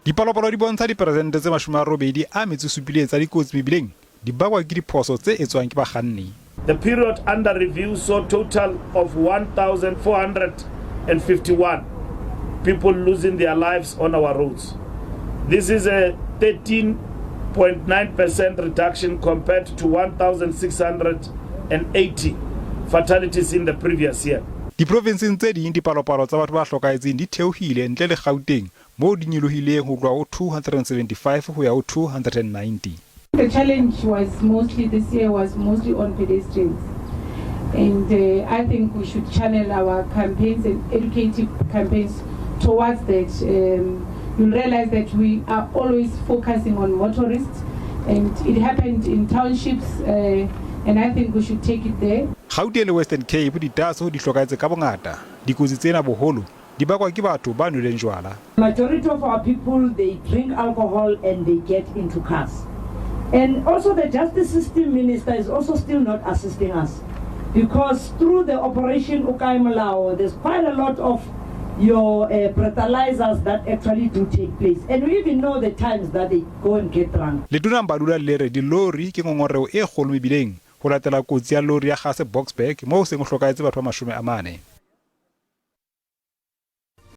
Dipalopalo di bontsha diperesente tse 87 tsa dikotsi mebileng di bakwa ke diphoso tse etswang ke bakganni. The period under review saw total of 1,451 people losing their lives on our roads. This is a 13.9% reduction compared to 1,680 fatalities in the previous year. Diprovenseng tse ding dipalopalo tsa batho ba hlokahetseng di theohile ntle le Gauteng moo di nyolohileng ho tloha ho 275 ho ya ho 290. The challenge was mostly this year was mostly on pedestrians. And I think we should channel our campaigns and educative campaigns towards that. You'll realize that we are always focusing on motorists, and it happened in townships, and I think we should take it there. Gauteng le Western Cape ditaaso di hlokahetse ka bongata. Dikotsi tsena boholo di bakwa ke batho ba nweleng jwala. Majority of our people, they drink alcohol and they get into cars. And also the justice system minister is also still not assisting us, because through the Operation Okae Molao, there's quite a lot of your breathalyzers that actually do take place. And we even know the times that they go and get drunk. Letona Mbalula le re dilori ke ngongoreho e kgolo mebileng ho latela kotsi ya lori ya gase Boksburg moo ho seng ho hlokahetse batho ba 40.